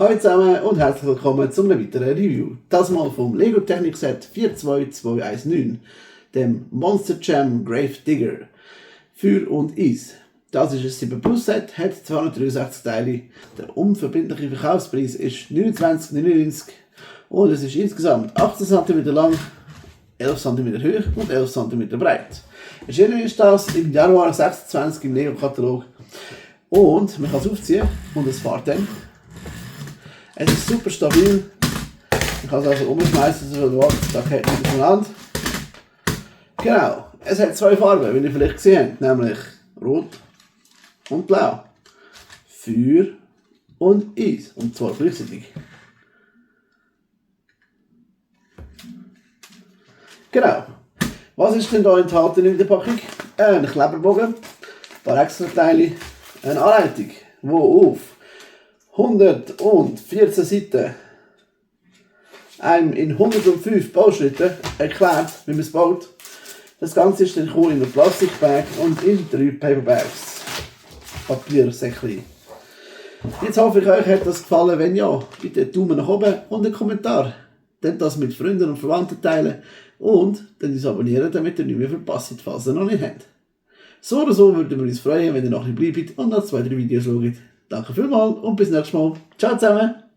Hallo zusammen und herzlich willkommen zu einem weiteren Review. Das mal vom Lego Technik Set 42219, dem Monster Jam Grave Digger. Feuer und Eis. Das ist ein 7 Plus Set, hat 263 Teile. Der unverbindliche Verkaufspreis ist 29,99 und es ist insgesamt 18 cm lang, 11 cm hoch und 11 cm breit. Erschienen ist das im Januar 26 im Lego Katalog und man kann es aufziehen und es fährt dann. Es ist super stabil. Ich kann es also umschmeißen, so da geht nicht auseinander. Genau, es hat zwei Farben, wie ihr vielleicht gesehen habt, nämlich Rot und Blau. Feuer und Eis, und zwar gleichzeitig. Genau. Was ist denn da enthalten in der Packung? Ein Kleberbogen, ein paar Extrateile, eine Anleitung, die auf 114 Seiten einem in 105 Bauschritten erklärt, wie man es baut. Das Ganze ist dann in einem Plastikbag und in 3 Paperbags. Papiersäckchen. Jetzt hoffe ich, euch hat das gefallen. Wenn ja, bitte einen Daumen nach oben und einen Kommentar. Dann das mit Freunden und Verwandten teilen und dann uns abonnieren, damit ihr nicht mehr verpasst, falls ihr noch nicht habt. So oder so würden wir uns freuen, wenn ihr noch ein bisschen bleibt und noch 2-3 Videos schaut. Danke vielmals und bis nächstes Mal. Ciao zusammen!